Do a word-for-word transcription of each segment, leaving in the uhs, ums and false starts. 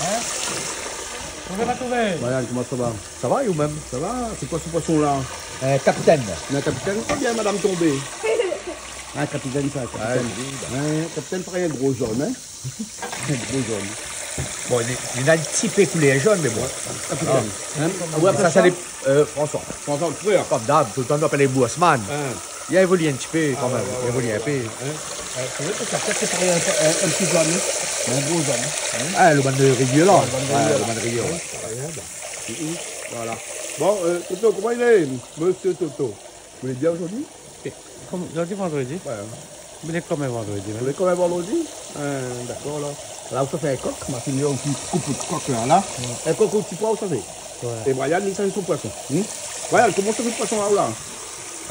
Hein ? Koman sa va, trouvé ? Brian, koman sa va ? Sa va, é ou mèm ? Sa va ? Sé koi se poison la ? Euh, kapitèn. Non, kapitèn, sé bien, madam tonbé. Ah, kapitèn sa, kapitèn. Ouais, oui, bah. Ouais, kapitèn, parèy, in gro zone, hein ? In gro zone. Bon, li, li na in ti pé koulèr zone, mé bon. Ouais, kapitèn. Ah. Hein ? Ah ouais, sa, sa, sa, lé, euh, François. François, frèr. Konm d'ab, toultan nou apèl ali Boursman. Hein. Li la évolié in ti pé kan mèm, li la évolié in pé. Ah ouais, ouais, ouais. Hein ? Euh, sé vré ke sa tèt sé parèy in, in, in ti zone, in gro zone, in ? Ah, lo bann rivièr la. Ouais, lo bann rivièr la. Ouais, lo bann rivièr, ouais. Ouais, ouais, bah. Mm, mm. Voilà. Bon, euh, Toto, koman i lé, mésyé Toto ? Ou lé bien zordi ? Kom, zordi vandredi. Ouais. Ou lé kom in vandredi, hein. Ou lé kom in vandredi ? Hein, dakor, la. La, ou sa fé in kok, ma fini, ou koup out kok la, la. Ouais. In kok o ti poi, ou sa fé. Ouais. É Brian, li sa fé son poison. Hmm ? Brian, koman sa fé poison la, ou la ?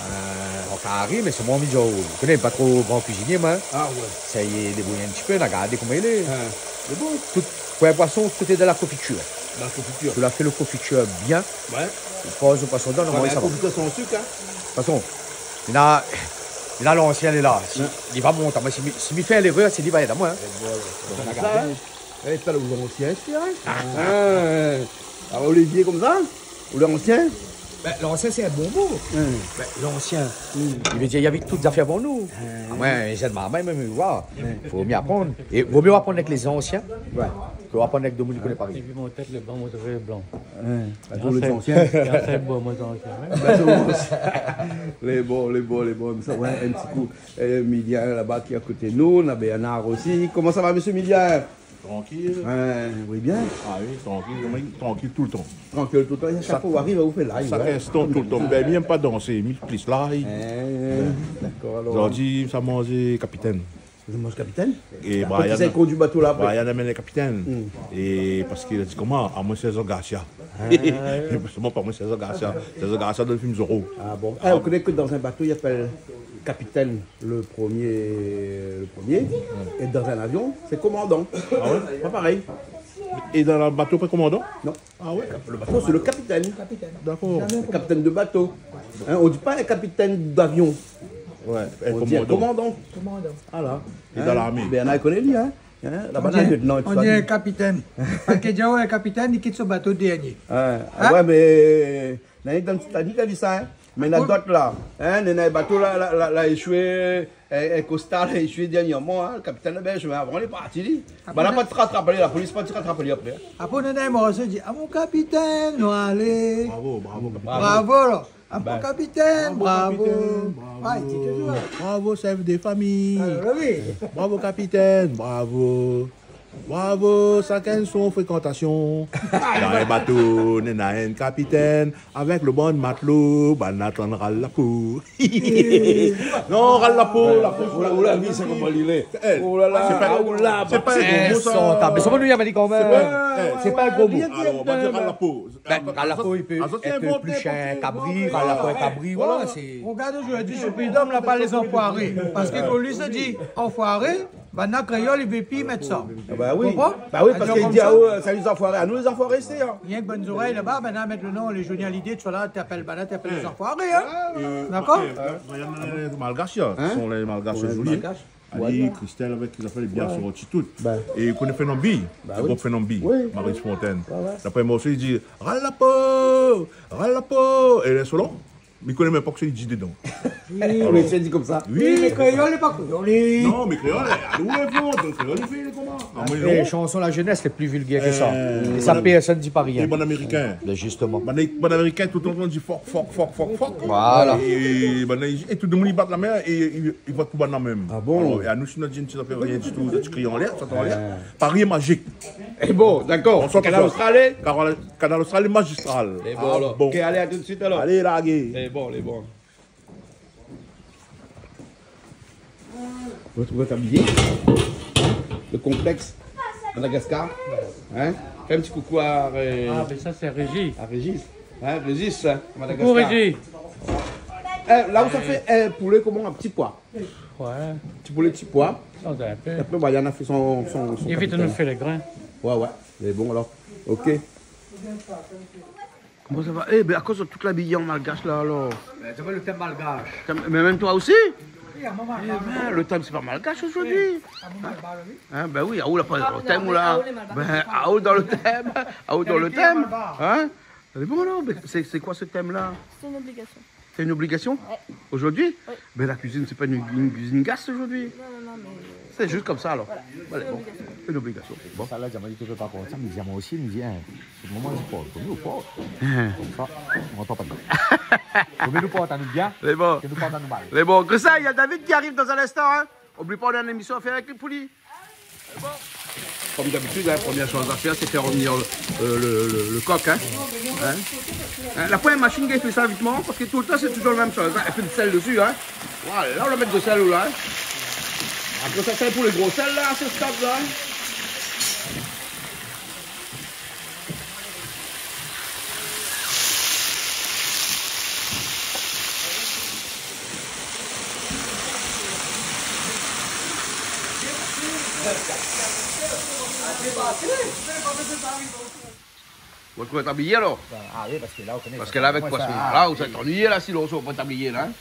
Euh, an kari, mé sé moin, mi di aou, ou koné, pa tro gran kuizinié, moin. Ah ouais. Sa i lé, débrouy in ti pé, na gardé koman i lé. Hein. Lé bon. Tout, pou in poison, tout lé dan la konfitir. Dan la konfitir. Ou la fé lo konfitir bien. Ouais. Ou poz lo poison dedan, ouais, normalman, mé sa va. Konfitir san sik, hein. Fason, li na, li na lansien, li lé la. Si, ouais, li va mont amoin. Si mi, si mi fé lérèr, sé li va èd amoin, hein. É voilà. Donk, sa, na gardé. Hein. É, pa lo lansien, sé, hein. Ah. Hein. Alor, Olivier, konmsa, ou lansien ? Bin, lansien, sé in bon mo. Hmm. Bin, lansien, hmm, i vé dir, navé tout zafèr avan nou. Hmm. Amoin, zèn marmay, mèm, ou voi. Hmm. Fo myé aprann. É vo myé aprann avèk lé zansien, ouais, ke aprann avèk domoun i koné pa rien. Épi mon tèt, lé blan, mon zafèr lé blan. Hmm. Bin, lé zansien. Lé bon, lé bon. Sa, ouais, in ti kou. Euh, Milien, laba, ki lé akoté nou, na Bernard osi. Koman sa va, mésyé Milien ? Trankil. Euh, oui, bien. Ah oui, trankil, oui, trankil toultan. Trankil toultan. Shak foi ou ariv, ou fé live, hein. Shak instan, toultan. Bin, mi èm pa dansé, mi plis live. Euh, dakor, alor. Zordi, sa manzé kapitèn. Ou manz kapitèn ? É Brian, kosa i kondui bato la, apré ? Brian la amenn kapitèn. Hmm. É parske li la di koman, amoin sé Jean Garcia. Ah, ouais. Mé sèlman pa moin sé Jean Garcia. Sé Jean Garcia dan lo film Zorro. Ah bon ? Ah, ou koné ke dan in bato, i apèl kapitèn le premier, le premier, é dan in avion, sé komandan. Ah ouais ? Pa parèy. É dan lo bato, pa komandan ? Non. Ah ouais ? Lo bato, sé lo kapitèn. Kapitèn. Dakor. Zamé komandan. Kapitèn de bato. Hein, on dit pas un capitaine d'avion. Ouais, un commandant. On dit un commandant. Komandan. Voilà. É dan larmé. Hein ? Bernard i koné, li, hein ? Hein ? Laba, on dit, lieutenant, on dit un capitaine. Paske, di aou, in kapitèn, li kit son bato dernié. Hein ? Ah ouais, mé, euh, Nana dan Titanic la di sa, hein. Mé na dot la, hein, nana in bato la, la, la, la éshoué, in, in kosta la éshoué dernièrman, hein. Lo kapitèn la, bin, shimèn avan, li lé parti, li. Apré, banna la pa ti ratrap ali, la polis pa ti ratrap ali apré, hein. Apré, nana in morso i di, ah, mon kapitèn, nou alé. Bravo, bravo, kapitèn. Bravo, la. Ah, mon kapitèn, bravo. Bravo, kapitèn, bravo. Ah, i di toujour. Bravo, chef de famille. Ah, oui. Bravo, kapitèn, bravo. Bravo, shakinn son frékantasion. Dan in bato, nana in kapitèn, avèk lo bann matlo, banna tann ral la po. Non, ral la po, la po. Ou la, ou la vi sa koman li lé. Eh, oh là là, sé pa, oh là, sé pa in gro mo, sa. Mé sa, nou la di kanmèm. Sé pa, eh, sé pa in gro mo. Alor, nou va dir ral la po. Bin, ral la po, i pé èt pli shèr in kabri, ral la po in kabri, voilà, sé. Rogard, zordi, sé pli dom la, pa lé zanfoiré. Parske kan li sa di anfoiré, banna kréol i vé pi mèt sa. Ah bah oui. Konpran ? Bah oui, parske li di, ah, sa lé zanfoiré. Ah, nou, lé zanfoiré, sé, hein. Rienk bann zorèy laba, banna mèt lo non, lé Johnny Hallyday, tousa la, té apèl banna, té apèl lé zanfoiré, hein. Dakor ? Malgash, hein. Son lé malgash, zoli. Malgash. Ali, Christelle, avèk, i apèl bien sorti tout. Bin. É i koné Fernand Bi. Bah oui. Lo group Fernand Bi. Oui. Marie Fontaine. Ouais, ouais. D'apré morso, i di, ral la po, ral la po. É lé solo. Mi koné mèm pa kosa li di dedan. Oui, mé sé di konmsa. Oui. Oui, mé kréol lé pa kréol. Non, mé kréol, alé, ou lé fon, kréol, li fé koman ? Ah, moin, non. Lé shanson la jeunesse lé pli vilgèr ke sa. Euh, é sa, bann, pèrsone i di pa rien. É bann Amérikin. Bin, justement. Bann, bann Amérikin, toultan, i di fuck, fuck, fuck, fuck, fuck. Voilà. É bann, é tout domoun i bat la min é i, i vot pou banna mèm. Ah bon ? Alor, é anou, si nou di in ti zafèr, rien ditou, zot i kri anlèr, sa anlèr. Ah. Pari lé mazik. É bon, dakor. Kanal Austral. Kanal, Kanal Austral lé mazistral. É bon, alor. Ah bon. Ok, alé, a tout de suite, alor. Alé, largé. É bon, é bon. Ou va trouv abiy lo konplèks Madagascar. Hein ? Fé in ti koukou à, euh, ah, mé sa, sé Régis. À Régis. Hein, Régis, hein, Madagascar. Koukou, Régis. Eh, la ou sa fé, eh, poulé koman, a ti poi. Ouais. Ti poulé, ti poi. Sa, sé in pé. Apré, bah, li la fé son, son, son kapitèn. Évit de nou fé lé grin. Ouais, ouais. Mé bon, alor. Ok. Koman sa va ? Eh bin, akoz tout labiy an malgash la, alor ? Bin, sa va, lo tèm malgash. Tèm, mé mèm toi osi ? Eh ben, le thème, c'est pas malgache aujourd'hui. Hein, ben oui, ah, ou la pas le thème, ou la. Ben, ah, ou dans le thème, ah, ou dans le thème, hein. Lé bon, non, mais c'est, c'est quoi ce thème-là ? C'est une obligation. C'est une obligation ? Ouais. Aujourd'hui ? Oui. Ben, la cuisine, c'est pas une, une cuisine gasse aujourd'hui. Non, non, non, mais c'est juste comme ça, alors. Voilà, c'est une obligation. Bon, une obligation. Bon. Sa la, Djamali, tu peux pas prendre ça, mais Djamali aussi, il me dit, hein, c'est le moment du porc. Faut mieux au porc. Hein. Comme ça, on entend pas bien. Faut mieux nous porter à nous bien que nous porter à nous mal. Lé bon. Lé bon. Christelle, il y a David qui arrive dans un instant, hein. Oubli pas, on a une émission à faire avec lui, pour lui. Comme d'habitude, hein, première chose à faire, c'est faire revenir le, euh, le, le, le coq, hein. Hein ? Hein, la poin machine ki fé sa vitman, parce que tout le temps, c'est toujours la même chose, hein. Et puis le sel dessus, hein. Voilà, là, on va mettre de sel, là, hein. Après ça, c'est pour le gros sel, là, à ce stade-là, hein. Ou va trouv tablié, alor ? Ah oui, parce que là, on connaît. Parce que là, avec poisson, là, ou sa annuiyé, là, si l'on sort pas tablié, là, hein.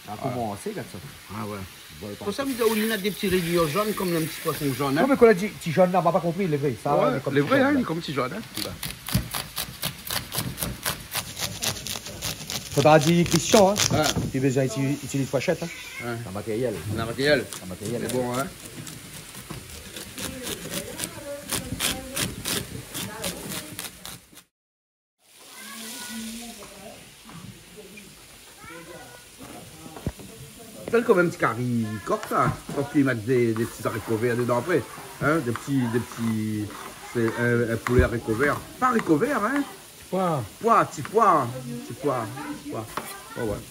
Ah, koman sé, gard sa. Ah ouais. Bon, pour ça, vous avez des petits rayures jaunes comme un petit poisson jaune, hein. Non, mais quand on a dit petit jaune, là, on n'a pas compris, les vrais. Ça, ouais, les vrais, hein, comme petit jaune, hein. Faudra dire Christian, hein. Ouais. Il a besoin d'utiliser fourchette, hein. Ouais. La matériel. La matériel. La matériel. C'est bon, hein. Fé kom in ti kari kok, sa. Sof ke i mèt dé, dé ti zariko vèr dedan apré. Hein, dé ti, dé ti, sé in, in poulé zariko vèr. Pa zariko vèr, hein. Poi. Poi, ti poi. Ti poi. Poi. Ouais, ouais.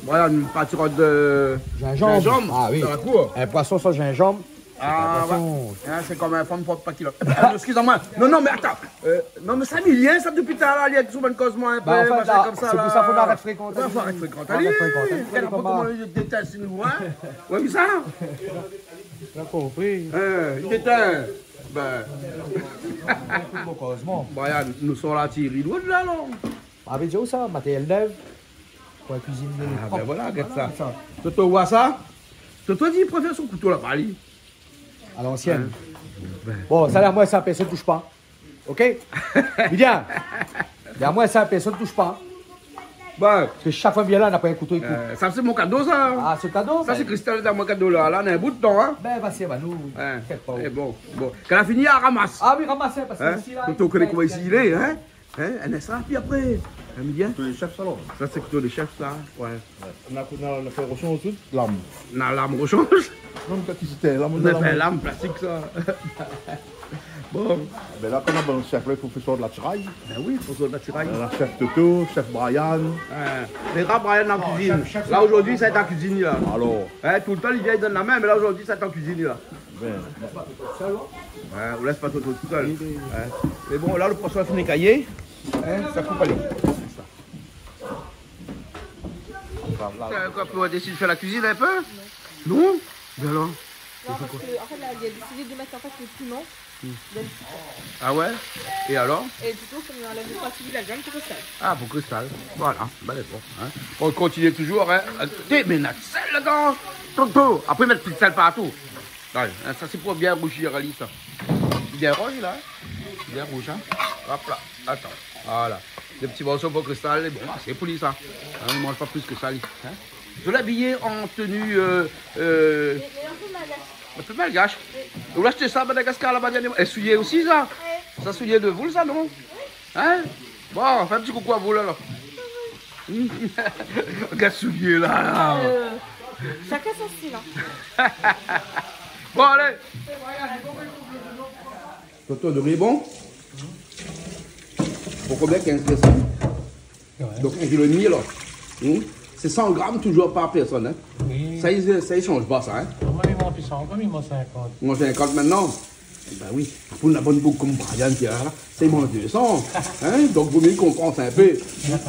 Voilà, in ti rod de zinzanm. Zinzanm. Ah oui. Dan la kour. In poison san zinzanm. Ah, ouais. Sé pa bon. Hein, sé kom in fanm port pa kilot. Excusez-moi. Non, non, mais attends. Euh, non, mais sa mi lien, sa, dopi talèr, li lé sou bann koz, moin, in pé, machin, konmsa, la. Bah, enfin, sé pou sa fo arèt frékanté. Ouais, fo arèt frékanté. Fo arèt frékanté. Li, li, li, li détinn, sé nou, hein. Ouais, mé sa. Bien compris. Euh, li détinn. Ben. Brian, nou sort la ti rido la, non ? Ah, mé di aou sa, matériel nèv. Pou la kuizine prop. Ah, ben voilà, gard sa. Toto, ou oi sa ? Toto di, i préfèr son kouto la, pa li. À l'ancienne. Hein ? Bon, sa la, moin, sa, pèrsone i toush pa. OK ? Bien. Mé amoin, sa, pèrsone i toush pa. Bon. Parske shak foi mi vien la, na pa in kouto i koup. Euh, sa, sé mon kado, sa. Ah, sé kado ? Sa, ben, sé Christelle, dan mon kado, la. La, na in bout tan, hein. Ben, va, sé, va, nou. Hein. T'inquiète pas. Eh, bon, bon. Kan la fini, la ramas. Ah oui, ramas, hein, parske isi, la, Toto, ou koné koman isi i lé, hein ? Hein, in instan, pi apré, in bien. Kouto de chef, sa, la. Sa, sé kouto de chef, sa, ouais. Ouais. Na, na, na fé roshonz tout, lam. Na lam roshonz. Non, mé kan i té lam, na fé lam plastik, sa. Bon. Ben la, kan na bann chef la, i fo fé sort la tiray. Ben oui, i fo sort la tiray. Na chef Toto, chef Brian. Euh, lé ra Brian an kuizine. Non, chef, chef, la, zordi, sa lé an kuizine, la. Alor. Hein, toultan, li vien, li donn la min, mé la, zordi, sa lé an kuizine, la. Ben. Ouais, ou lès pa Toto tousèl. Oui, oui. Hein. Mé bon, la, le poison la fini kayé. Hein, sa koup, alé. Sa. Sa, koué, pou désid fé la kuizine in pé ? Non. Mé alor ? Non, parske, an fèt, la, li la désid de mèt, an fèt, le piman dan le ti por. Ah ouais ? É alor ? É du kou, kom nou anlèv le parti de la viann, pou Christelle. Ah, pou Christelle. Voilà. Ben, dakor, hein. On continue toujours, hein. Té, mé na sèl ladan. Toto. Apré, mèt pi sèl partou. Ouais, hein, sa, sé pou bien rouzir ali, sa. Bien rouz, la, hein. Bien rouz, hein. Hop la. Atann. Voilà. Dé ti morso pou Christelle, lé bon, asé pou li, sa. Hein, i manz pa plis ke sa, li. Hein ? Zot lé abiyé an tenu, euh, euh, in pé malgash. In pé malgash. Oui. Ou la ashté sa, Madagascar, laba, dernièrman. É soulié osi, sa. Oui. Sa, soulié de voul, sa, non ? Oui. Hein ? Bon, fé in ti koukou a voul, alor. Gard soulié, la, la. Euh, chacun son style, hein. Bon, alé. Toto, le ri lé bon ? Pou konbien ? Kinz pèrsone ? Ouais. Donk, in kilo é dmi, alor. Hmm ? Sé san gram toujour par pèrsone, hein ? Oui. Sa, i, sa, i sanz pa, sa, hein ? Moin, mi manz pi san gram, mi manz sinkant. Ou manz sinkant mintnan ? Ben oui. Pou in bann boug kom Brian ki lé la, sa i manz dé san. Hein ? Donk, vo mié i konpans in pé. Hein ?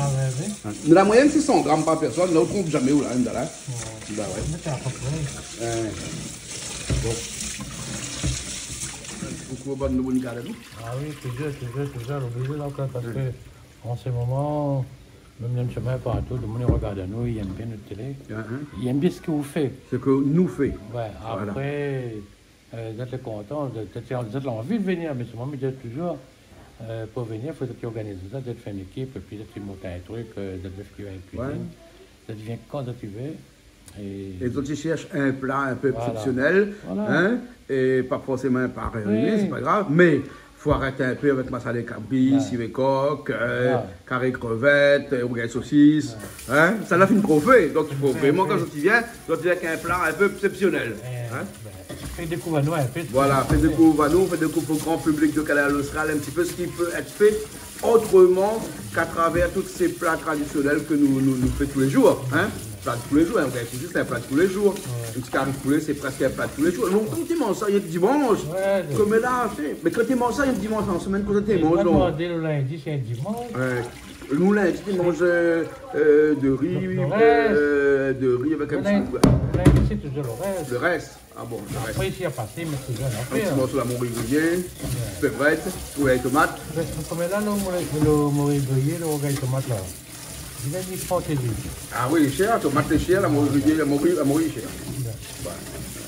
Mé la moiyèn, sé san gram par pèrsone. La, ou tronp zamé, ou, la, hein, la. Ouais. Ben ouais. Mé sé a pé pré. Hein. Bon. Koukou, bann moun i gard anou. Ah oui, toujour, toujour, toujour, oblizé, la, parske an se moman, Mèm dan le shemin partou, le moun i rogard anou, i èm bien nout télé. Ah, hein. I èm bien sak ou fé. Sak nou fé. Ouais, voilà. Apré, euh, zot lé kontan, zot, zot, zot la anvi de vnir, mé solman, mi di touzour, euh, pou vnir, fo zot i organiz sa, zot i fé in ékip, épi zot i mont in truk, euh, zot i fé in kuizine. Ouais. Zot i vien kan zot i vé. É zot i shèrsh in pla in pé eksepsionèl, hein, é pa forséman in pla rényoné, sé pa grav, mé fo arèt in pé avèk masalé kabri, sivé kok, euh, karé krevèt, euh, rougay sosis, hein. Sa la fine tro fé, donk i fo vréman, kan zot i vien, zot i vien avèk in pla in pé eksepsionèl, hein. Fé dékouv anou in pé. Voilà, fé dékouv anou, fé dékouv o gran piblik de Kanal Austral in ti pé sak i pé èt fé otroman k'atravèr tout sé pla tradisionèl ke nou, nou, nou fé tou lé zour, hein. Pla de tou lé zour, hein, ou gingn di sé in pla de tou lé zour. Ouais. In ti kari poulé, sé prèsk in pla de tou lé zour. Lontan té i manz sa, i di dimansh. Ouais, mé la, sé, mé kan té i manz sa, i di dimansh, an semèn, kosa té i manz, non ? Lindi, sé in dimansh. Ouais. Nou, lindi, té i manz, euh, euh, de ri, euh, de ri avèk in ti pé. Lindi, sé touzour le rès. Le rès. Ah bon, le rès. Apré, isi, na pa, sé, mé sé bien, in ti morso la mori griyé, pévrèt, rougay tomat. Mé koman la, le mori, le mori griyé, le rougay tomat la, li vien di fantezi. Ah oui, lé shèr, tomat lé shèr, la mori griyé, la mori, la mori lé shèr. Ouais.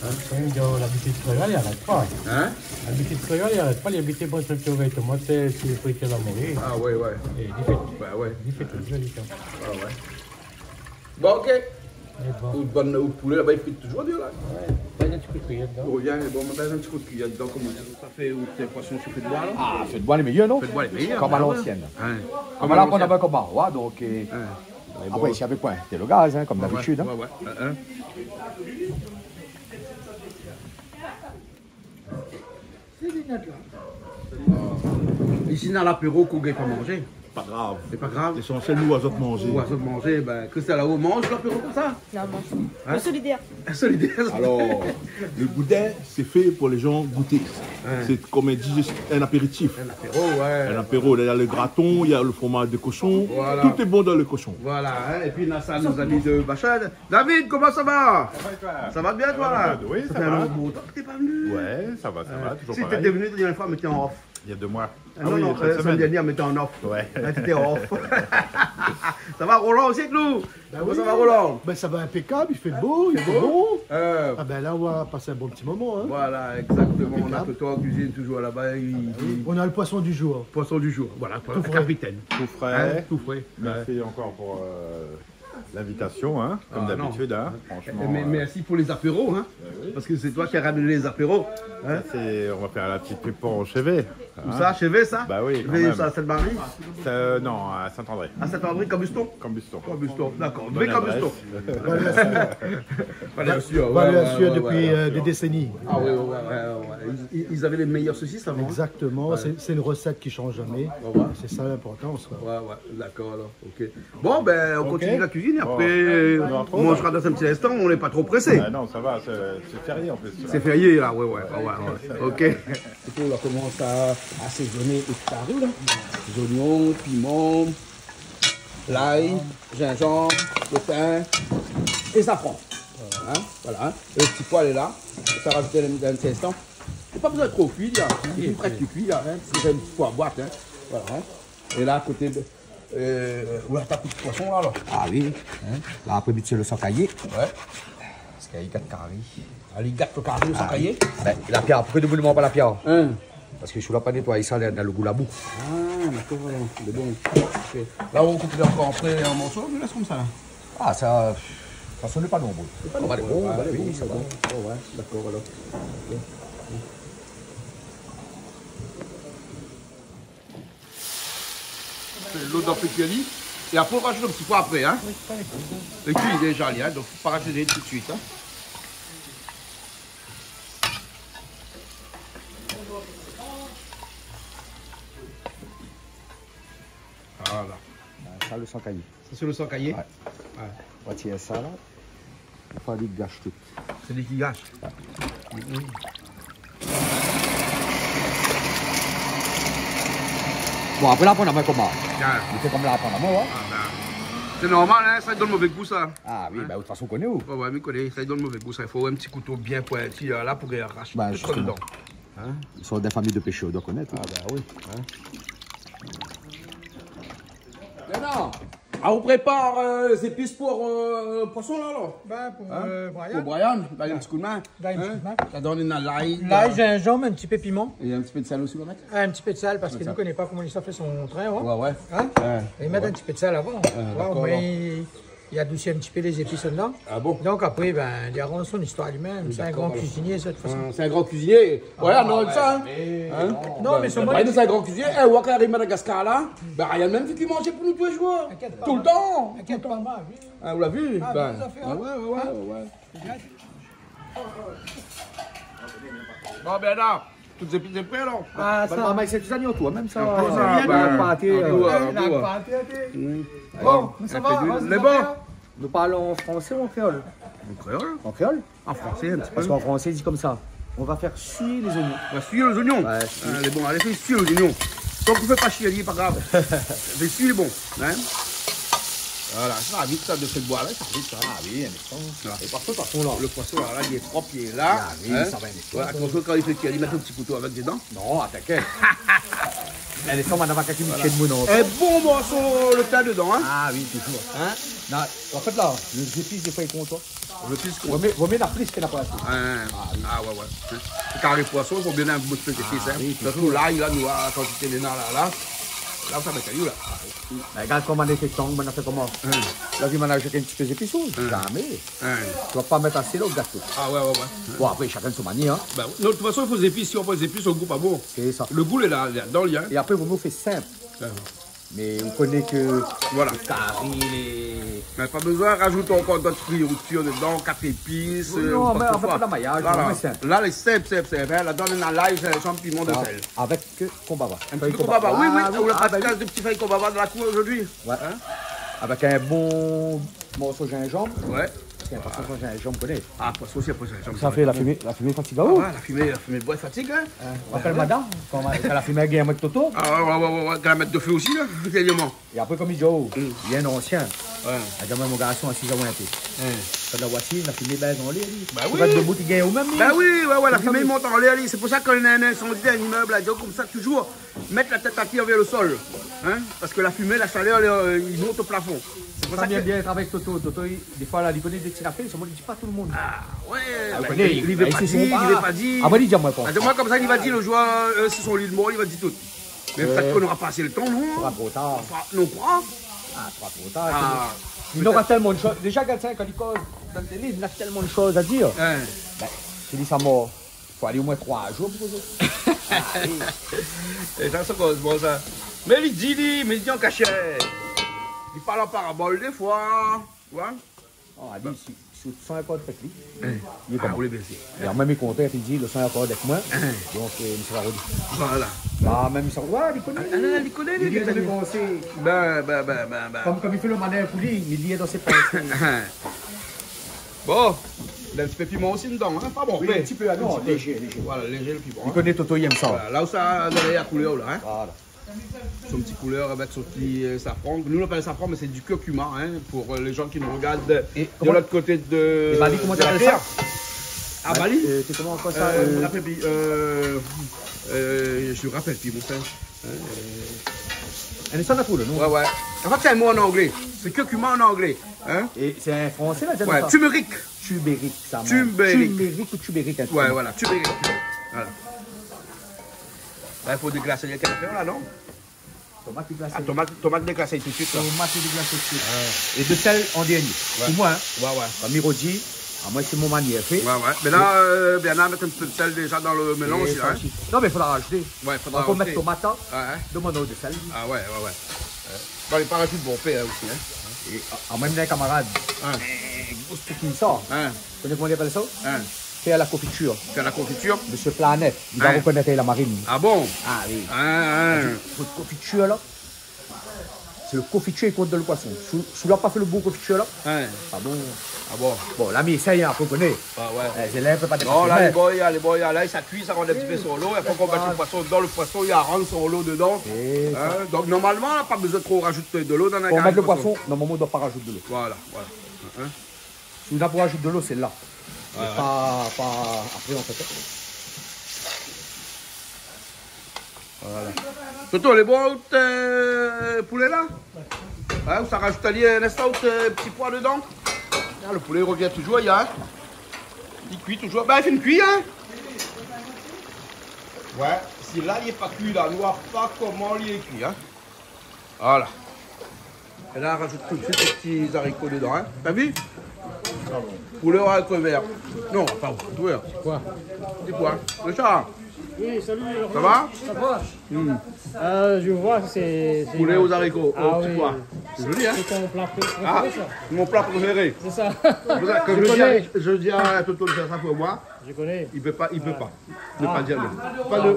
Hein ? Kan mèm, labitid kréol i arèt pa. Hein ? Labitid kréol i arèt pa, li abit manz rougay tomat, sé, sé frit la mori. Ah ouais, ouais. É li fé, li fé touzour, li fé. Ah ouais. Bon, OK. Mé bon. Out bann, out poulé laba, i frit touzour, di la. Ouais. Bès in ti kou d'kiyèr dedan. Oh, bien, bon, mé bès in ti kou d'kiyèr dedan, konm i di. Sa fé, out poison su fé d'boi, la ? Ah, fé d'boi lé méyèr, non ? Fé d'boi lé méyèr. Konm a lansièn. Ouais. Konm a lansièn. Konm a lansièn. Apré, na pa konm a, ouais, donk, euh, mé bon. Apré, isi, avèk poin, té lo gaz, hein, konm dabitid, hein. Ouais, ouais, ouais. Sé linèt la. Isi, na lapéro, kou gingn pa manzé. Pa grav. Sé pa grav. Lésansièl, nou, azot manzé. Ou azot manzé, bin, Christelle, ou manz lapéro konmsa ? Non, manz pa. Hein ? Solidèr. Solidèr. Alor, le boudin, sé fé pou lé jan gouté. Ouais. Sé konm in dijès-, in apéritif. In apéro, ouais. In apéro, na le graton, na le fromaz de koshon. Voilà. Tout lé bon dan le koshon. Voilà, hein. Épi, na sa, nout zami de Bachal. David, koman sa va ? Sa va é toi ? Sa va bien, toi ? Sa va, Jean-Claude ? Oui, sa va. Sa fé in bon bout de tan ke té pa vni. Ouais, sa va, sa va, touzour parèy. Si té té vni la dernièr foi, mé té an off. Il y a deux mois. Ah oui, non, non, euh, samedi dernier, mé té an off. Ouais. Là, t'étais off. Ça va, Roland, aussi, avec nous ? Bah oui. Comment ça va, Roland ? Ben, ça va impeccable, il fait beau, il fait bon. Euh. Ah ben là, on va passer un bon petit moment, hein. Voilà, exactement. Impeccable. On a Toto en cuisine, toujours là-bas. Il, il... On a le poisson du jour. Poisson du jour, voilà, capitaine. Tout frais. Tout frais. Hein ? Tout frais. Ouais. Merci encore pour, euh, l'invitation, hein, comme d'habitude, hein, franchement. Ah, non. Mais, euh, merci pour les apéros, hein, parce que c'est toi qui as ramené les apéros, hein. Ben oui, oui, oui. Ça, c'est, on va faire la petite pub pour Chevet, hein. Où ça, Chevet, ça ? Bah oui, quand même. Chevet, ça, Sainte-Marie ? Euh, non, à Saint-André. À Saint-André, Cambuston ? Cambuston. Cambuston, d'accord. Bonne adresse. Valeur sûre. Valeur sûre, ouais, ouais, ouais, ouais. Valeur sûre depuis, euh, des décennies. Ah oui, ouais, ouais, ouais, ouais. Ils, ils avaient les meilleures saucisses avant, hein. Exactement, c'est, c'est une recette qui change jamais. Ouais, ouais. C'est ça l'importance, quoi. Ouais, ouais, d'accord, alors, OK. Bon, ben, on continue la cuisine, après, on manzera dans un petit instant, on n'est pas trop pressé. Ah non, ça va, c'est, c'est férié en plus, tu vois. C'est férié, là, ouais, ouais, ouais, ouais, ouais. OK. Et puis, on va commencer à assaisonner le carry, là. Oignon, piment, l'ail, gingembre, le thym et safran. Hein, voilà, hein. Et le petit pois, il est là. On va rajouter dans un petit instant. Lé pa bezoin tro kui, la. Lé prèsk kui, la, hein. Sé in ti poi boit, hein. Voilà, hein. É la, koté de, euh, ou la tap poison la, alor. Ah oui. Hein ? La, apré, vit, sé lo san kayé. Ouais. Parske li gat kari. Ah, li gat lo kari, lo san kayé ? Ah oui. Ben, la pièr, poukoi nou manz pa la pièr ? Hein ? Parske si ou la pa nétoy sa, li na lo gou labou. Ah, dakor, alor. Mé bon. OK. La, ou koup ankor apré an morso, ou lès konmsa, la ? Ah, sa, sa, nou lé pa nonbré. Lé pa nonbré. Nou va lé bon, ben oui, sa va. Ouais, ouais, dakor, alor. OK. Fé lo dan fé kui ali. É apré, ou rajout in ti pé apré, hein. Oui, pa lé kui, sa. Lé kui déza, li, hein, donk fo pa rajout tout suit, hein. Voilà. Ben, sa, lo san kayé. Sa, sé lo san kayé ? Ouais. Ouais. Ou va tir sa la. Fo pa li gash tout. Sé li ki gash. Bon, apré la, aprann amoin koman. Bien. Li fé konm la, aprann amoin, ouais. Ah, ben. Sé normal, hein, sa i donn mové gou, sa. Ah oui, ben, de tout fason, ou koné, ou. Ouais, ouais, mi koné, sa i donn mové gou, sa. I fo in ti kouto bien pointi, la, pou rash tout sa dedan. Ben, justement. Hein ? Ils sont d'une famille de pêcheurs, on doit connaître, hein. Ah, ben oui, hein. Léna ! Ah, ou prépar, euh, zépis pou, euh, poison la, alor ? Bin, pou, euh, Brian. Pou Brian, ba, in ti kou d'min. Ba, in ti kou d'min. La donn in lay, lay, zinzanm, in ti pé piman. É in ti pé d'sèl osi, ou va mèt ? Ah, in ti pé d'sèl, parske nou koné pa koman li sa fé son trin, hein. Ouais, ouais. Hein ? Ouais. É mèt in ti pé d'sèl avan. Ah, dakor, mé alor. Li adousi in ti pé lé zépis dedan. Ah bon ? Donk apré, bin, li aranz son zistoir li mèm. Sé in gran kuizinié, sa, de tout fason. Dakor, alor. Ah, sé in gran kuizinié. Ouais, ah, non, ouais, sa, hein. Mé non. Non, mé sé in gran kuizinié. Eh, ou wa kari Madagascar la, bin, Brian mèm fine manzé pou nou tou lé zour. Inkièt pa. Toultan. Inkièt pa, oui. Ah, ou la vi ? Ah, bin, ouais, ouais, ouais, ouais. Bon, Bernard, tout zépis lé pré, alor ? Ah, sa. Bin, sa, mé sé tout sa, ni an tou, mèm sa. An tou, sa, bin, an tou, an tou. Bon, sa va, lé bon. Nou parl an fransé ou an kréol ? An kréol. An kréol ? An fransé, in ti pé. Parske an fransé, i di konmsa : « On va faire suer les oignons. » On va suer les oignons. Ouais, suer. Ah, lé bon, alé, fé suer les oignons. Tank ou fé pa shié, lé pa grav. Fé suer, lé bon, hein ? Voilà, sa va vit, sa, de fé boi la, sa va vit, sa. Ah oui, in instan. Voilà. É parske, de tout fason, la, le poison la, la, li lé prop, li lé la. Ah oui, hein ? Sa va vit. Ouais, atansion, kan li fé kui, li mèt in ti kouto avèk dedan. Non, atann. In instan, madam, va kati mi shèn, mon non. Voilà. In bon morso le tin dedan, hein ? Ah oui, toujour. Hein ? Non, an fèt, la, lé zépis, défoi, i kont, hein. Vo mié, vo mié na plis ke na pa asé. Ah, oui. Ah, ouais, ouais. Kari poison, i fo bien in bout zépis, hein. Ah oui, toujour. Sirtou lay la, nou, la kantité néna la, la. La, sa va èt la. Bin, gard koman nou fé tang, nou fé koman. Hein. La vi, nou la azout in ti pé zépis, ou ? Hein. Zamé. Hein. Ou va pa mèt asé, la, ou gat tout. Ah, ouais, ouais, ouais. Bon, apré, shakinn son manièr, hein. Bin, oui. Non, de tout fason, i fo zépis. Si ou na pa zépis, le gou lé pa bon. Sé sa. Le gou lé la, lé dan li, hein. É apré, vo mié fé sinp. Ouais. Mé ou koné ke, voilà, le kari, lé... Mé pa bezoin razout ankor dot fritir dedan, kat épis, euh, ou koi ke se soi. Non, mé an fèt, la, mayaz, voilà. Mé sinp. La, lé sinp, sinp, sinp, hein. La donn in lay, zinzanm, piman, de sèl. Avèk, euh, konbava. In ti pé konbava, oui, oui. Ah oui, ah, bin oui. Ou la pa di kaz de ti fèy konbava dan la kour zordi. Ouais. Hein ? Avèk in bon morso zinzanm. Ouais. Parske in poison san zinzanm, ou koné. Ah, poison osi, poison san zinzanm, sa fé la fimé, la fimé i fatig, ah ouais, la fimé, la fimé d'boi i fatig, hein. Hein, ou apèl madam, kan la fimé la gingn mèt Toto. Ah ouais, ouais, ouais, ouais, kan la mèt do fé osi, la, régulièrement. É apré, konm li di, oh, li lé in ansien. Ouais. La di, mé mon garson, asiz aou in pé. Hein. Kan la voi si la fimé i bèz anlèr, li. Bin oui. Ou rès debout, li gingn ou mèm, li. Bin oui, ouais, ouais, la fimé i mont anlèr, li. Sé pou sa, kan néna in insandi dan in imèb, la, donk, konmsa, toujour mèt la tèt atyèr vèr le sol, hein, parske la fimé, la shalèr, lé, euh, i mont o plafon. Sé pou sa ke bien, bien travay avèk Toto. Toto, li, défoi, la, li koné dé ti zafèr, solman li di pa tout le moun. Ah, ouais, ah, bin, ou koné, li, li vé pa di, li vé pa di. Ah, bin, li di amoin, ah, di amoin konmsa, li va di le zour, euh, si son lit mor, li va di tout. Mé pétèt ke nou nora pa asé le tan, non ? Sra tro tar. Anfin, non, pa. Ah, sra tro tar. Ah, pétèt. Li nora tèlman de shoz. Déza, gard sa, kan li koz dan la télé, li na tèlman de shoz a dir. Hein. Bin, si li sa mor, fo alé omoin troi zour pou kozé. Ah, oui. É sa, sé koz bon, sa. Mé li di, li, mé li di an kashèt. Li parl an parabol défoi. Ou oi ? Ah, li, si, si le san ankor avèk li, hein, li lé pa mor. Ah, oui, bien sûr. É an mèm, li kontan, li di, le san ankor avèk moin. Hein. Donk, euh, mi sra revni. Voilà. Ba, mèm sa, ouais, li koné, ah, non, non, li koné, li, li lé dan sé pansé. Bin, bin, bin, bin, bin. Konm, konm li fé le malin pou li, mé li lé dan sé pansé. Bon, in ti pé piman osi dedan, hein, pa bon, oui, mé in ti pé, ah non, in ti pé léjé, léjé. Voilà, léjé le piman, hein. Li koné Toto i èm sa. Voilà, la ousa, la, la koulèr la, hein. Voilà. Son ti koulèr avèk son ti, euh, safran. Nou, nou apèl safran, mé sé du curcuma, hein, pou, euh, lé jan ki nou rogard de, de lot koté de, de la tèr. É Bali, koman i apèl sa ? Ah, Bali ? Bali, euh, sé koman ankor sa, euh, euh, mi rapèl pi, euh, euh, mi rapèl pi, mon frèr. Hein, euh. Èl lé san la poul, non ? Ouais, ouais. An fèt, sé in mo an anglé. Sé curcuma an anglé. Hein ? É sé in fransé, la, sé sa ? Ouais, turmeric. Turmeric, sa, mon. Turmeric. Turmeric ou turmeric, hein, ouais, voilà, turmeric. Voilà. La, i fo déglasé lé kèk afèr la, non ? Tomat déglasé. Ah, tomat, tomat déglasé tout de suite, la. Tomat déglasé tout de suite. Ah. É de sèl an dernié. Ouais. Pou moin, hein. Ouais, ouais. Konm mi redi, amoin, sé mon manièr fé. Ouais, ouais. Mé la, euh, Bernard la mèt in ti pé de sèl déza dan le mélanz, hein. Non, mé fodra rajouté. Ouais, fodra rajouté. Ankor mèt tomat, hein. Ouais, ouais. Domann aou de sèl. Ah, ouais, ouais, ouais. Bon, li pa rajout bonpé, hein, osi, hein. É, a, amoin, mi néna in kamarad. Hein. Eh, gro stik sa. Hein. Koné koman i apèl sa ? Hein. Fé la konfitir. Fé la konfitir ? Mésyé Planèt, li va rokonèt la marine. Ah bon ? Ah oui. Hein, hein. Fo konfitir, la. Sé le konfitir i kont dan le poison. Si, si ou la pa fé le bon konfitir, la. Hein. Ah bon ? Ah bon ? Bon, la, mi éséy, hein, apré, ou koné. Ah ouais. Eh, sé la, i pé pa dépasé. Non, la, lé bon, la, lé bon, la, sa i kui, sa i rann in ti pé son lo. I fo k'ou mèt le poison dan le poison, i rann son lo dedan. Sé sa. Hein ? Donk, normalman, pa bezoin tro rajout de lo dan in kari poison. Pou mèt le poison, normalman, ou doi pa rajout de lo. Voilà, voilà. Hein ? Si ou na pou rajout de lo, sé la. Ouais, ouais. Mé pa, pa apré, an fèt. Voilà. Toto, lé bon, out, euh, poulé la ? Hein, ou sa rajout ali in instan, out, euh, ti poi dedan. Ah, le poulet i revien toujour, i a, hein. I kui toujour. Bin, i fine kui, hein. Ouais, si la, li lé pa kui, la, nou voi pa koman li lé kui, hein. Voilà. É la, rajout tout de suite les petits haricots dedans, hein. T'as vu ? Poulet aux haricots verts. Non, pas aux haricots verts. Quoi ? Dis quoi ? Le chat. Oui, salut, Laurent. Ça va ? Ça va ? Hmm. Euh, je vois, c'est, c'est... Poulet aux haricots, ah aux petits pois. C'est joli, hein ? C'est ton plat préféré, ça ? Ah, mon plat préféré. C'est ça. C'est pour ça que je dis à, je dis à Toto de faire ça pour moi. Je connais. Il peut pas, il peut pas. Ne pas dire non. Pas de...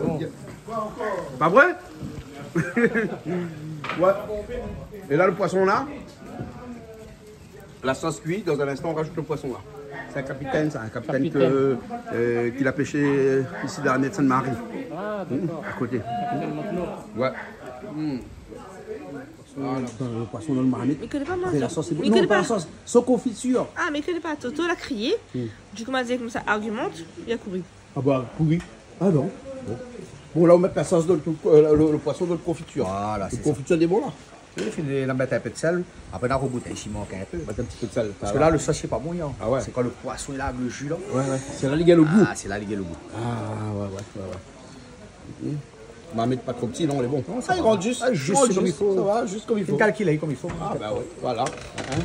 Ah bon. Pas vrai ? Ouais. Et là, le poisson, là, la sauce cuit. Dans un instant, on rajoute le poisson, là. C'est un capitaine, ça, un capitaine que, euh, qu'il a pêché ici, dans la Sainte-Marie. Ah, d'accord. Hmm, à côté. Capitaine Matelot. Ouais. Hmm. Voilà. Le poisson dans le marmite. Mi koné pa, moin. Avèk la sauce, sé bon. Non, pa la sauce, son confiture. Ah, mi koné pa. Toto la krié. Hmm. Du coup, ma di konmsa, argumente, li la kouri. Ah bah, kouri. Ah non. Bon. Bon, là, on met la sauce dans le, euh, le, le poisson dans le confiture. Voilà, c'est ça. Le confiture des bons, là. Oui, fine mèt in pé de sèl. Apré, la robout, si i mank in pé. Mèt in ti pé de sèl. Parce que là, le sauce, c'est pas bon, hein. Ah ouais. C'est quand le poisson est là, avec le jus, là. Ouais, ouais. C'est là li gingn le goût. Ah, c'est là li gingn le goût. Ah, ouais, ouais, ouais, ouais. Hmm. Marmite pas trop petit, non, elle est bon. Non, ça va. Ah, il rentre juste, ah, juste comme il faut. Ça va, juste comme il faut. Calculé comme il faut. Ah, bah oui, voilà. Hein ?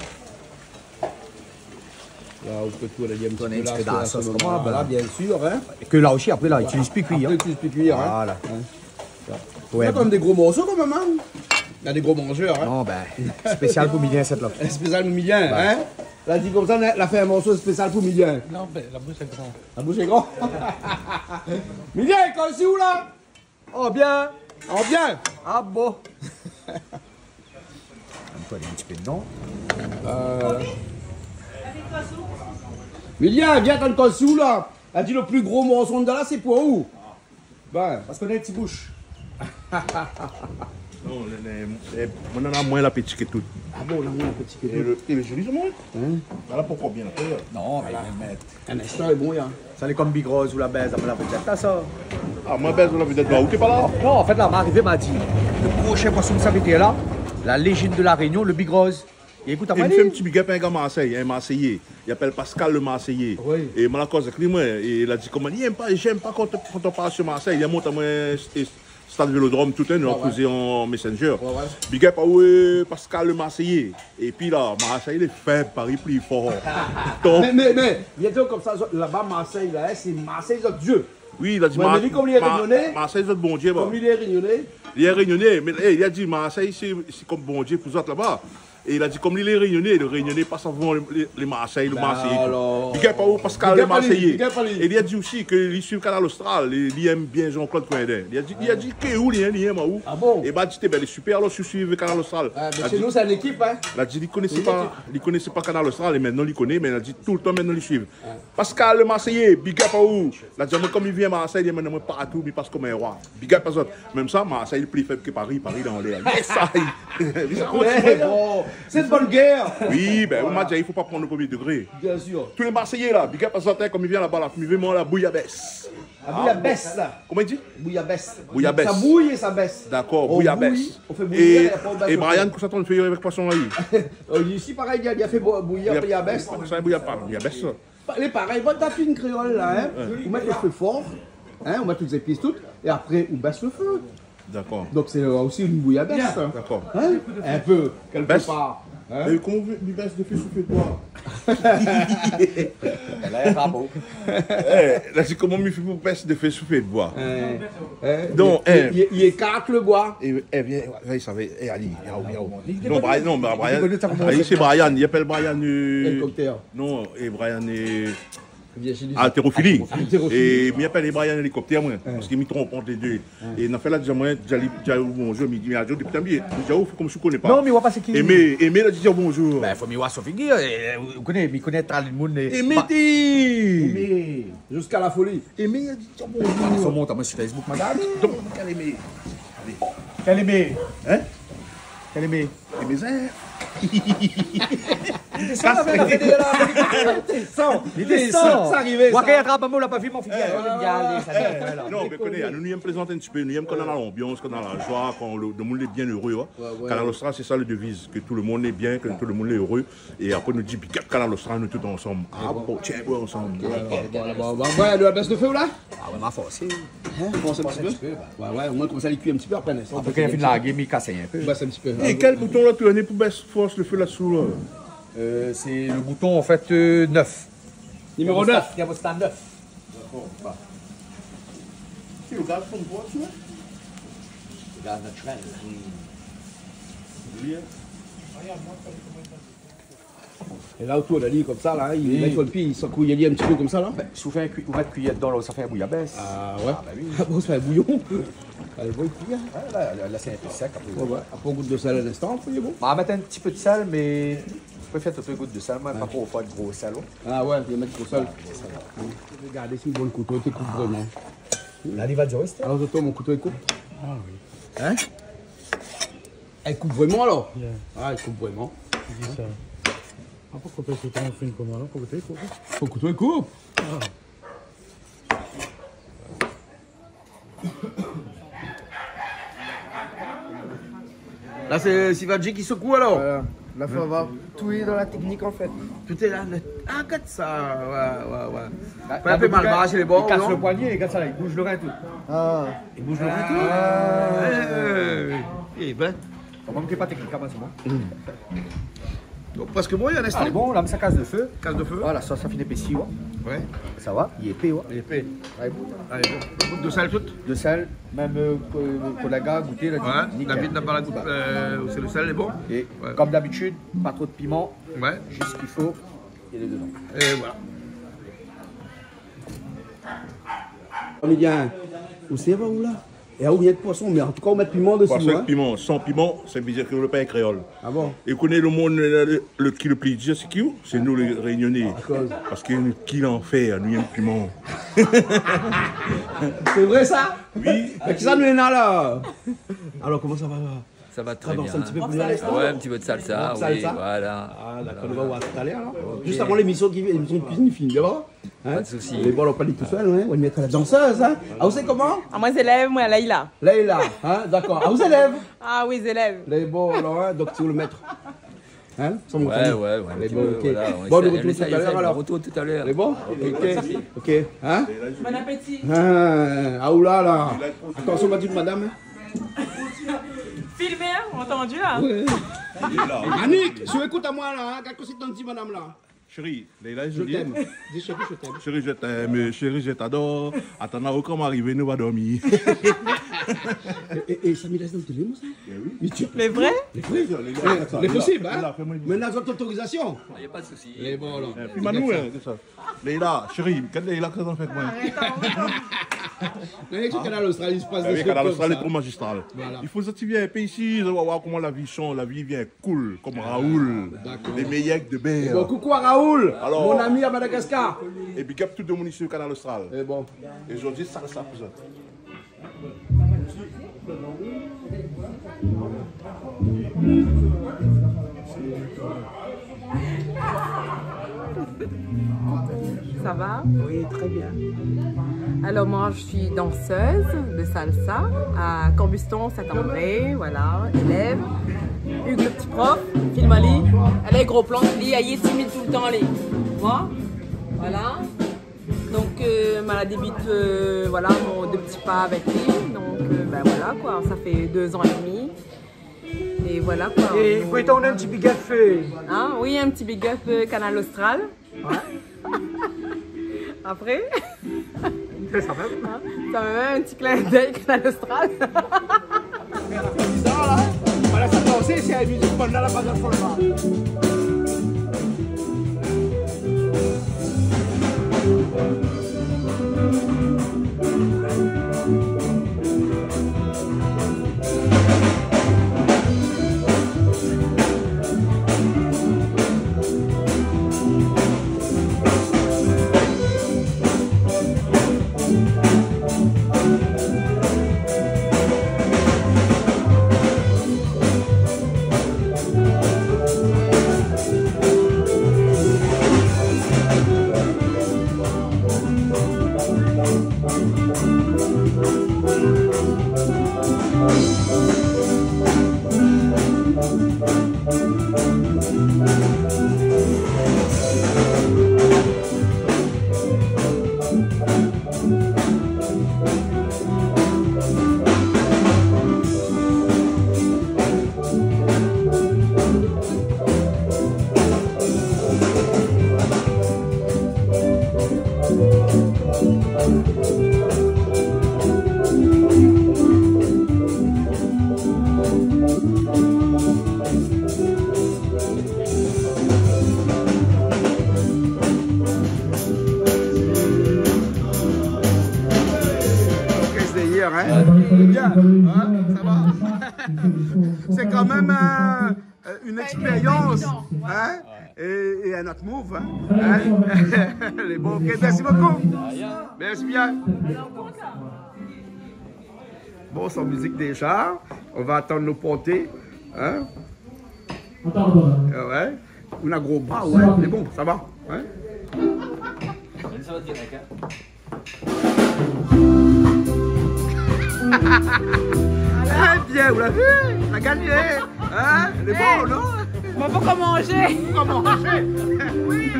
Là, on peut tout aller un petit peu là, à ce moment-là, bien sûr, hein. Et que là aussi, après, là, il utilise plus cuillère. Après, il utilise plus cuillère, hein. Voilà. Hein. Ouais. Il y a quand même des gros morceaux, quand même, hein. Il y a des gros mangeurs, hein. Non, ben, spécial pour Milien, cette là. Spécial pour Milien, hein. La di konmsa, la fé in morso spésial pou Milien. Non, ben, la boush lé gran. La boush lé gran. Milien, kan si ou la ? Oh bien. Oh bien. Ah bon. Ankor in ti pé dedan. Euh. Milien, vien, kan si ou la ? La di le pli gro morso dedan la, sé pou ou. Ben. Parske ou néna ti boush. Non, le, le, le, moin néna moin lapéti ke tout. Ah bon, néna moin lapéti ke tout. É le, é le zoli, sa, moin. Hein ? Voilà pourquoi bien la pèr. Non, mé, mé, mé. In instan, lé bon, hein. Sa lé kom Big Rose ou la bèz, apré la vedèt la, sa. Ah, moin bèz ou la vedèt, ba, ou té pa la ? Non, an fèt, la, ma arivé, ma di, le proshin poison mi sa mété la, la légende de La Réunion, le Big Rose. É ékout, é mi fé in ti big up in gars Marseille, in Marseillais. Li apèl Pascal le Marseillais. Oui. É moin la koz avèk li, moin, é li la di koman li èm pa, j'aime pas quand, quand on parle sur Marseille. Li la mont amoin é, é Stade Vélodrome, tout, hein, nou la kozé an Messenger. Ouais, ouais. Big up aou, euh, Pascal le Marseillais. Épi la, Marseille lé fèb, Paris pli for. Mé, mé, mé, bientôt konmsa, zot, laba Marseille la, hein, sé Marseille zot dié. Oui, li la di, ouais, Mar-, mé li, kom li lé Mar-, Rényoné, Marseille zot Bondié, ba. Kom li lé Rényoné. Li lé Rényoné, mé, é, li la di Marseille sé, sé kom Bondié pou zot laba. É li la di, kom li lé Rényoné, le Rényoné i pas avan le, le, le Marseille, le Marseillais. Big up aou, Pascal le Marseillais. Big up ali, big up ali. É li la di osi ke li suiv Kanal Austral, li, li èm bien Jean-Claude Coindin. Li la di, li la di ke ou, li, li èm aou. Ah bon ? É ba, di, té, ben, lé super, alor, si ou suiv Kanal Austral. Ah, mé shé nou, sé in ékip, hein. La di, li koné pa, li koné pa Kanal Austral, é mintnan li koné, mé la di toultan mintnan li suiv. Pascal le Marseillais, big up aou. La di amoin, kom li vien Marseille, li amenn amoin partou, mi pas kom in roi. Big up azot. Mèm sa, Marseille lé pli fèb ke Paris, Paris lé anlèr. Yes, aïe. Mé bon, sé in bone guèr. Oui, ben, ou ma di, i fo pa pran le premié degré. Bien sûr. Tout lé Marseillais la, big up azot, hein, kom li vien laba la, mi vé manz la bouyabès. La bouyabès. Ah, koman i di ? Bouyabès. Bouyabès. Sa bouy é sa bès. Dakor, bouyabès. On bouillit, on fait bouillir, é apré on baisse le feu. É Brian, kosa ou fé avèk poison la ? Oh, isi, parèy, li la, li la fé bou-, bouyir, bouyabès. Sa, bouyabès, sa. Lé parèy, bon, ta fine kréol la, hein. Ouais. Ou mèt le fé for, hein, ou mèt tout zépis, tout, é apré ou bès le fé. Dakor. Donk sé, euh, osi in bouyabès, hein. Dakor. Hein ? In pé, kèlke par. Hein ? É koman ou vé, mi bès le fé sou fé d'boi ? La, lé pa bon. Eh, la, sé koman mi fé pou bès le fé sou fé d'boi ? Hein ? Hein ? Donk, li, li, li ékart le boi. É, é, vien, vien, sa va, é, ali, yao, yao. Non, Brian, non, mé Brian, ali, sé Brian, li apèl Brian, euh, Hélicoptère. Non, é Brian, euh, Virginie. Altérophili. Altérophili. É mi apèl Brian Hélicoptère, moin, parske mi tronp ant lé dé. É nafèr la, di amoin, di ali, di ali bonjour, mi di, mi di, oh, putain, mi di, oh, fé konm si ou koné pa. Non, mé ou voi pa sé ki. Aimé, Aimé la di, oh, bonjour. Ben, fo mi voi son figir, é, ou koné, mi koné talèr moun, é. Aimé, ba, di. Aimé, jusqu'à la folie. Aimé la di, oh, bonjour. Sa mont amoin si Facebook, madam. Donk, kèl Aimé ? Alé. Kèl Aimé ? Hein ? Kèl Aimé ? Aimé Zin. Li désann, la, la, la, li désann. Li désann. Sa i ariv, sa. Ou la pa vi mon figir. Eh, non, mé koné, nou, nou yèm plézant in ti pé, nou yèm kan néna lanbians, kan néna la zoi, kan le, le moun lé bien éré, in. Ouais, ouais. Kanal Austral, sé sa le deviz, ke tout le moun lé bien, ke tout le moun lé éré. É apré, nou di big up Kanal Austral, nou tout ansanm. Ah bon, tienbo ansanm. Ok, alor, bon, bon, bon, ouais, la bès le fé, la ? Ah ouais, ma fors. In, fors in ti pé. Ouais, ouais, omoin konmsa li kui in ti pé apré, in instan. Apré, kan li fine largé, mi kas in pé. Bès in ti pé. É kèl bouton la ou tourn pou bès, fors le fé la-dsou, la ? Euh, sé le bouton, an fèt, euh, nèf. Niméro nèf. Thermostat, thermostat nèf. Dakor, ba. Sé le gaz konm koi, sa ? Le gaz natirèl. Oui. É la, ou tourn ali konmsa, la, li mèt son pié, li sekouy ali in ti pé konmsa, la. Bin, si ou fé in kui-, ou mèt kuiyèr dedan, la, sa i fé in bouyabès. Ah ouais ? Ah, ba oui. Ah bon, sa i fé in bouyon. Alé, bon, kui, in. Ouais, la, la, la, sé in pé sèk, apré. Ouais, ouais. Apré, ou gout le sèl in instan, apré, lé bon. Ba, mèt in ti pé de sèl, mé mi préfèr tou gout le sèl, moin, pa tro for, gro sèl, in. Ah ouais, ou mèt gro sèl. Ouais, gro sèl, ouais. Regard si le bon kouto i koup vréman. La, li va dir, oui, sé... Alor, Toto, mon kouto i koup ? Ah oui. In ? Ah, i koup vréman, alor ? Yeah. Ah, i koup vréman. Li di sa. Ah, pou koupé, sé pa in fine koman, non ? Pou koupé, i koup. Pou kouto i koup. Ah. La, sé Sivadji ki sekou, alor. Voilà. La, fo avoir, tout lé dan la teknik, an fèt. Tout lé la, le, ah, gard sa. Ouais, ouais, ouais. La, fé in pé mal, bas, lé bon, non ? Li kas le poigné, li kas sa, li bouz le rin, tout. Ah. Li bouz le rin, tout. Ah. Eh, eh, eh bin. Bon, moin, mi lé pa teknik, moin, sé bon. Donk, prèsk bon, i rès in instan. Alé, bon, la, sa kas le fé. Kas le fé. Voilà, sa, sa fine épési, ouais. Ouais. Sa va, li lé épé, ouais. Li lé épé. Alé, bon. Alé, bon. Gout de sèl, tout. De sèl, mèm, euh, ke, ke la gouté, la di, ouais, nickel. David la pa la gout, euh, sé le sèl, lé bon. É, ouais, konm dabitid, pa tro de piman. Ouais. Zis sak i fo, lé dedan. É voilà. Ou lé bien. Ou sé, va, ou la ? É ou, rienk poison, mé an tou ka, ou mèt piman desi, in ? Poison èk piman. San piman, sa i vé dir ke le pa in kréol. Ah bon ? É ou koné le moun, le, le, le, ki le pli dir, sé ki ou ? Sé nou, lé Rényoné. Akoz ? Parske nou, ki lanfèr, nou yèm piman. Sé vré, sa ? Oui. Mé kisa nou néna la ? Alor, koman sa va, la ? Ça va très bien. Sa i dans in ti pé pou nou, in instan ? Ouais, un petit peu de salsa, oui, voilà. Ah, dakor, nou va voir talèr, alor. Ok. Zis avan lémision ki, lémision de kuizine i fini, dakor ? In ? Pa de sousi. Lé bon, ou la pa di tousèl, in ? Ou va mèt la dansèz, in ? Ah, ou sé koman ? Ah, moin sé Leila, moin, Leila. Leila, in ? Dakor. Ah, ou sé Leila ? Ah oui, sé Leila. Lé bon, alor, in ? Donk, sé ou le mèt. In ? Ouais, ouais, ouais, un petit peu, voilà, on essaie, on essaie, on retourne tout à l'heure, alors. Lé bon ? Ok, ok. Ok, in ? Bon appétit. Ah, ah, oulala. Atansion, ma di madam, in ? Filmé, in, antandi, la. Ouais. Annick, si ou ékout amoin, la, in, gard kosa mi di madam, la. Chéri, Leila lé zoli. Je t'aime. Di chéri, je t'aime. Chéri, je t'aime. Chéri, je t'adore. Atann, kan ma arivé, nou va dormi. É, é, é sa mi lès dan télé, moin, sa ? Eh oui. Mé vré ? Lé vré ? Lé vré. Lé vré. Lé posib, in ? Mé na zot otorizasion. Ah, y a pas de souci. Lé bon, alor. Eh, pi Manou, in, sé sa. Leila, chéri, gard Leila, kosa i fé èk moin. Arèt, arèt. Mé sé Kanal Austral, i pas dé truk konmsa. Kanal Austral lé tro mazistral. Voilà. I fo sa, ou vien in pé isi, ou va voir koman la vi i sanz, la vi i vien cool, konm Raoul. Dakor. Lé méyèr ke de bèr. Bon, coucou à Raoul, mon ami à Madagascar. Alor, é big up tout demoun isi Kanal Austral. É bon. É zordi, sa, sa, pou sa. Ça va ? Oui, très bien. Alors, moi, je suis danseuse de salsa à Cambuston, Saint-André, voilà, élève. Hugues, le petit prof, film ali, lé gro plan, li, li lé timid toultan, li. Voilà. Donc, euh, ma la début, euh, voilà, mon deux petits pas avec lui. Donc, euh, ben voilà, quoi, ça fait deux ans et demi. Et voilà, quoi. É i fo étann in ti big up, euh. Hein, oui, un petit big up, euh, Kanal Austral. Ouais. Après. Fé sa mèm. Hein, sa mèm, un petit clin d'œil Kanal Austral. Bizar, la. Voilà, sa i dans, sé la mizik, bann la, la baz, la fol, la. L'orchestre d'hier, hein ? Bien, hein ? Ça va ? C'est quand même, euh, euh, une expérience, hein ? Et, et un autre move, hein ? Hein ? Lé bon, ok, merci beaucoup. Merci bien. Bon, son mizik déza, nou va atann nou porté, hein ? Euh, ouais. Ou na gro bra, ouais. Mé bon, sa va, hein ? Eh bien, ou la vi, la gagné, hein ? Lé bon, non ? Moin pokor manzé. Pokor manzé ? Oui.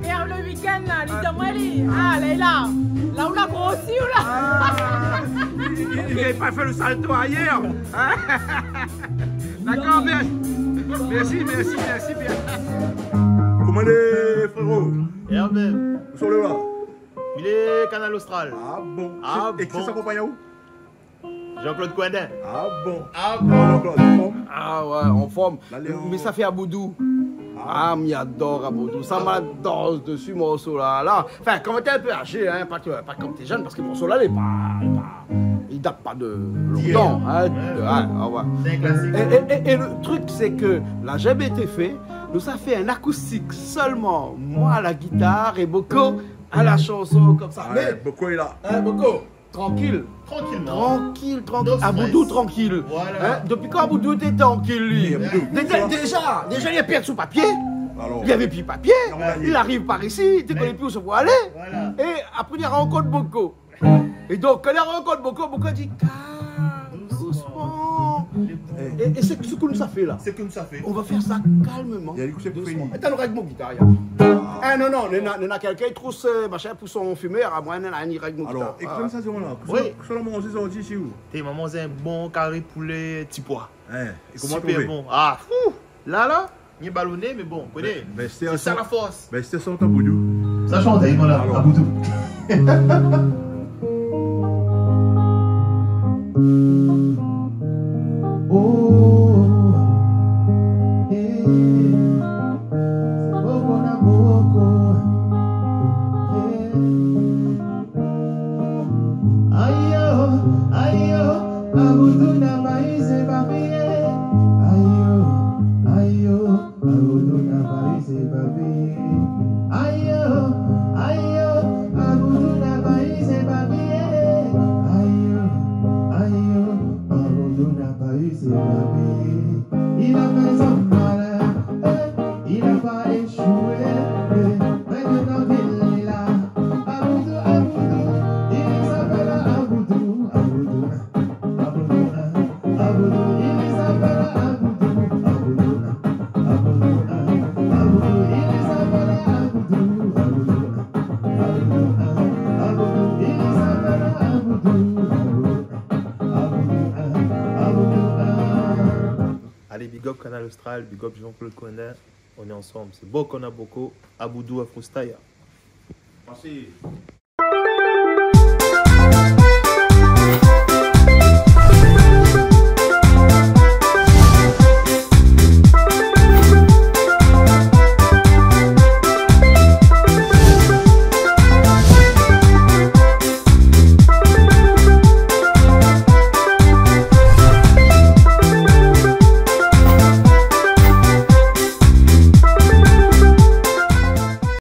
Mé le week-end la, li di amoin, li, ah, la, la, la ou la grosi, ou la ? Ah, li, li, li la pa fé le salto ayèr, hein ? D'accord, bien. Merci, merci, merci bien. Koman i lé, frérot ? Bien, bien. Ou sort la ? Li lé Kanal Austral. Ah bon ? Ah bon ? É kisa i akonpagn aou ? Jean-Claude Coindin. Ah bon ? Ah bon ? Jean-Claude, an form ? Ah ouais, an form. Mé sa fé Aboudou. Ah, mi ador Aboudou. Sa, ma dans dési morso la, la. Enfin, kan té in pé azé, hein, pa ke, pa kan té jeune, parske morso la, lé pa, lé pa, li dat pa de lontan, hein. Ouais, ouais, ouais. C'est un classique. É, é, é, é le truk, sé ke la zamé été fé, nou sa fé in akoustik solman, moin a la gitar é Boko a la shanson, konmsa. Ouais, mé Boko lé la. Hein, Boko ? Trankil. Tranquillement. Trankil, trankil. No stress. Aboudou trankil. Voilà. Hein ? Dopi kan Aboudou té trankil, li ? Mé Aboudou, déza, déza, li la pèrd son papié. Alor. Li lavé pi papié. Non, li ariv par isi, li koné pi ousa pou alé. Voilà. É apré, li rankont Boko. É donk, kan li rankont Boko, Boko la di, kalm, dousman. É, é sé sak nou sa fé la. Sé sak nou sa fé. Nou va fé sa kalmman, dousman. Atann, nou règ mon gitar, ya. Ah non, non, néna, néna kèlkin i trouv, euh, machin pou son fimèr, amoin, néna, ni règ mon gitar. Alor, é konmsa, sé bon la. Oui. Kosa ou la manzé zordi isi, ou ? Té, ma manzé in bon kari poulé ti poi. Hein, é koman ou la trouvé ? Super bon. Ah, fou ! La, la, ni baloné, mé bon, koné. Ben, ben, sé sa la fors. Ben, sé sa, Aboudou. Sa shant, hein, voilà, Aboudou. Oh, eh, sé Boko na Boko. Eh. Ayo, ayo, Aboudou na payi sé papié. Ayo, ayo, Aboudou na payi sé papié. Ayo, ayo, Aboudou na payi sé papié. Ayo, ayo, Aboudou na payi sé papié. Li la fé son malin, eh, li la pa éshoué, eh, mintnan li lé la. Aboudou, Aboudou, li sa fé la Aboudou, Aboudou, Aboudou, Aboudou, li sa fé la Aboudou, Aboudou, Aboudou, Aboudou, li sa fé la Aboudou, Aboudou, Aboudou, Aboudou, li sa fé la Aboudou, Aboudou, Aboudou, Aboudou. Allez, big up Kanal Austral, big up Jean-Claude Coindin. On est ensemble. C'est Boko na Boko, Aboudou Afrostyle. Merci.